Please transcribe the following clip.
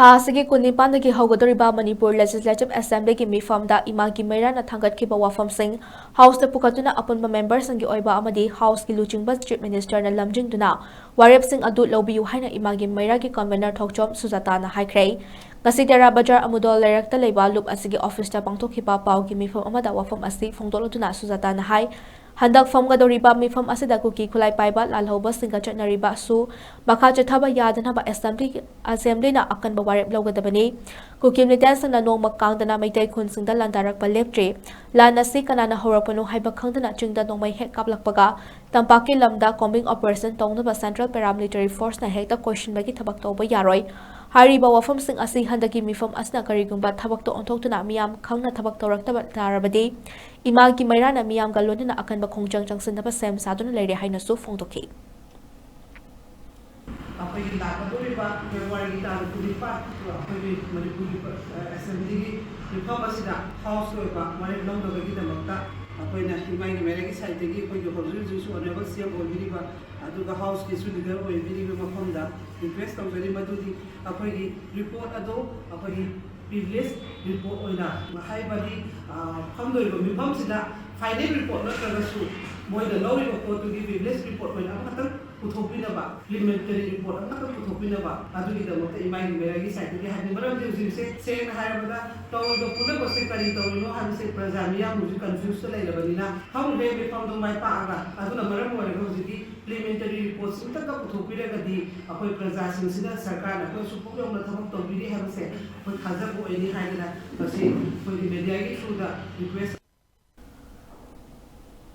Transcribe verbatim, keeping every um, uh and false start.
ꯊꯥ ꯑꯁꯤꯒꯤ ꯀꯨꯟꯅꯤꯄꯥꯟꯗꯒꯤ ꯍꯧꯒꯗꯧꯔꯤꯕ ꯃꯅꯤꯄꯨꯔ Legislative Assemblyꯒꯤ ꯃꯤꯐꯝꯗ ꯏꯃꯥꯒꯤ ꯃꯩꯔꯥꯅ ꯊꯥꯡꯒꯠꯈꯤꯕ ꯋꯥꯐꯝꯁꯤꯡ Houseꯇ ꯄꯨꯈꯠꯇꯨꯅ ꯑꯄꯨꯟꯕ memberꯁꯤꯡꯒꯤ ꯑꯣꯏꯕ ꯑꯃꯗꯤ Houseꯀꯤ ꯂꯨꯆꯤꯡꯕ Chief Ministerꯅ ꯂꯝꯖꯤꯡꯗꯨꯅ ꯋꯥꯔꯦꯞꯁꯤꯡ ꯑꯗꯨ ꯂꯧꯕꯤꯌꯨ ꯍꯥꯏꯅ ꯏꯃꯥꯒꯤ ꯃꯩꯔꯥꯒꯤ convener ꯊꯣꯛꯆꯣꯝ ꯁꯨꯖꯥꯇꯥꯅ ꯍꯥꯏꯈ꯭ꯔꯦ꯫ ꯉꯁꯤ ꯇꯦꯔꯥ ꯕꯖꯥꯔ ꯑꯃꯨꯗꯣꯜ ꯂꯩꯔꯛꯇ ꯂꯩꯕ ꯂꯨꯞ ꯑꯁꯤꯒꯤ officeꯇ ꯄꯥꯡꯊꯣꯛꯈꯤꯕ ꯄꯥꯎꯒꯤ ꯃꯤꯐꯝ ꯑꯃꯗ ꯋꯥꯐꯝ ꯑꯁꯤ ꯐꯣꯡꯗꯣꯛꯂꯗꯨꯅ ꯁꯨꯖꯥꯇꯥꯅ ꯍꯥꯏ, ꯍꯟꯗꯛ ꯐꯝꯒꯗꯧꯔꯤꯕ ꯃꯤꯐꯝ ꯑꯁꯤꯗ ꯀꯨꯀꯤ ꯈꯨꯠꯂꯥꯏ ꯄꯥꯏꯕ ꯂꯥꯜꯍꯧꯕꯁꯤꯡꯒ ꯆꯠꯅꯔꯤꯕ ꯑꯁꯨ ꯃꯈꯥ ꯆꯠꯊꯕ ꯌꯥꯗꯅꯕ assembly, assemblyꯅ ꯑꯀꯟꯕ ꯋꯥꯔꯦꯞ ꯂꯧꯒꯗꯕꯅꯤ꯫ ꯀꯨꯀꯤ militantꯁꯤꯡꯅ ꯅꯣꯡꯃ ꯀꯥꯡꯗꯅ ꯃꯩꯇꯩ ꯈꯨꯟꯁꯤꯡꯗ ꯂꯥꯟꯗꯥꯔꯛꯄ ꯂꯦꯞꯇ꯭ꯔꯤ꯫ ꯂꯥꯟ ꯑꯁꯤ ꯀꯅꯥꯅ ꯍꯧꯔꯛꯄꯅꯣ ꯍꯥꯏꯕ ꯈꯪꯗꯅ ꯆꯤꯡꯗ ꯅꯣꯡꯃꯩ ꯍꯦꯛ ꯀꯥꯞꯂꯛꯄꯒ ꯇꯝꯄꯥꯛꯀꯤ ꯂꯝꯗ combing operation ꯇꯧꯅꯕ Central Paramilitary Forceꯅ ꯍꯦꯛꯇ ꯀꯣꯏꯁꯤꯟꯕꯒꯤ ꯊꯕꯛ ꯇꯧꯕ ꯌꯥꯔꯣꯏ꯫ ꯍꯥꯏꯔꯤꯕ ꯋꯥꯐꯝꯁꯤꯡ ꯑꯁꯤ ꯍꯟꯗꯛꯀꯤ ꯃꯤꯐꯝ ꯑꯁꯤꯅ ꯀꯔꯤꯒꯨꯝꯕ ꯊꯕꯛꯇ ꯑꯣꯟꯊꯣꯛꯇꯨꯅ ꯃꯤꯌꯥꯝ ꯈꯪꯅ ꯊꯕꯛ ꯇꯧꯔꯛꯇꯕ ꯇꯥꯔꯕꯗꯤ ꯏꯃꯥꯒꯤ ꯃꯩꯔꯥꯅ ꯃꯤꯌꯥꯝꯒ ꯂꯣꯏꯅꯅ ꯑꯀꯟꯕ ꯈꯣꯡꯖꯪ ꯆꯪꯁꯤꯟꯅꯕ ꯁꯦꯝ ꯁꯥꯗꯨꯅ ꯂꯩꯔꯦ ꯍꯥꯏꯅꯁꯨ ꯐꯣꯡꯗꯣꯛꯈꯤ꯫ ꯑꯩꯈꯣꯏꯒꯤ ꯂꯥꯛꯀꯗꯧꯔꯤꯕ Februaryꯒꯤ ꯇꯥꯡ ꯀꯨꯟꯅꯤꯄꯥꯟ ꯑꯩꯈꯣꯏꯒꯤ ꯃꯅꯤꯄꯨꯔꯒꯤ, ꯑ, assemblyꯒꯤ ꯃꯤꯐꯝ ꯑꯁꯤꯗ Houseꯀꯤ ꯑꯣꯏꯕ ꯋꯥꯔꯦꯞ ꯂꯧꯅꯕꯒꯤꯗꯃꯛꯇ ꯑꯩꯈꯣꯏꯅ ꯏꯃꯥꯒꯤ ꯃꯩꯔꯥꯒꯤ sideꯇꯒꯤ ꯑꯩꯈꯣꯏꯒꯤ ꯍꯧꯖꯤꯛ ꯍꯧꯖꯤꯛꯁꯨ Honourable CM ꯑꯣꯏꯕꯤꯔꯤꯕ, ꯑꯗꯨꯒ Houseꯀꯤꯁꯨ leader ꯑꯣꯏꯕꯤꯔꯤꯕ ꯃꯐꯝꯗ request ꯇꯧꯖꯔꯤ, ꯃꯗꯨꯗꯤ ꯑꯩꯈꯣꯏꯒꯤ report ꯑꯗꯨ ꯑꯩꯈꯣꯏꯒꯤ privilege report ꯑꯣꯏꯅ, ꯍꯥꯏꯕꯗꯤ, ꯑ, ꯐꯝꯗꯣꯏꯕ ꯃꯤꯐꯝꯁꯤꯗ final report ꯅꯠꯇ꯭ꯔꯒꯁꯨ ꯃꯣꯏꯅ ꯂꯧꯔꯤꯕ ꯄꯣꯠꯇꯨꯒꯤ privilege report ꯑꯣꯏꯅ ꯑꯃꯈꯛꯇꯪ ꯄꯨꯊꯣꯛꯄꯤꯅꯕ, preliminary report ꯑꯃꯈꯛꯇꯪ ꯄꯨꯊꯣꯛꯄꯤꯅꯕ, ꯑꯗꯨꯒꯤꯗꯃꯛꯇ ꯏꯃꯥꯒꯤ ꯃꯩꯔꯥꯒꯤ sideꯇꯒꯤ ꯍꯥꯏꯕꯅꯤ꯫ ꯃꯔꯝꯗꯤ ꯍꯧꯖꯤꯛꯁꯦ ꯁꯦꯡꯅ ꯍꯥꯏꯔꯕꯗ ꯇꯧꯔꯤꯕ ꯄꯨꯝꯅꯃꯛꯁꯦ ꯀꯔꯤ ꯇꯧꯔꯤꯅꯣ ꯍꯥꯏꯕꯁꯦ ꯄ꯭ꯔꯖꯥ ꯃꯤꯌꯥꯝ ꯍꯧꯖꯤꯛ confuseꯇ ꯂꯩꯔꯕꯅꯤꯅ, ꯐꯝꯈ꯭ꯔꯦ ꯃꯤꯐꯝꯗꯣ ꯃꯥꯏ ꯄꯥꯛꯑꯒ, ꯑꯗꯨꯅ ꯃꯔꯝ ꯑꯣꯏꯔꯒ ꯍꯧꯖꯤꯛꯇꯤ preliminary reportꯁꯤꯡꯇꯪꯒ ꯄꯨꯊꯣꯛꯄꯤꯔꯒꯗꯤ ꯑꯩꯈꯣꯏ ꯄ꯭ꯔꯖꯥꯁꯤꯡꯁꯤꯅ ꯁꯔꯀꯥꯔꯅ ꯑꯩꯈꯣꯏ ꯁꯨꯛ ꯌꯧꯅ ꯊꯕꯛ ꯇꯧꯕꯤꯔꯤ ꯍꯥꯏꯕꯁꯦ ꯑꯩꯈꯣꯏ ꯊꯥꯖꯕ ꯑꯣꯏꯅꯤ ꯍꯥꯏꯗꯅ ꯃꯁꯤ ꯑꯩꯈꯣꯏꯒꯤ mediaꯒꯤ throughꯗ request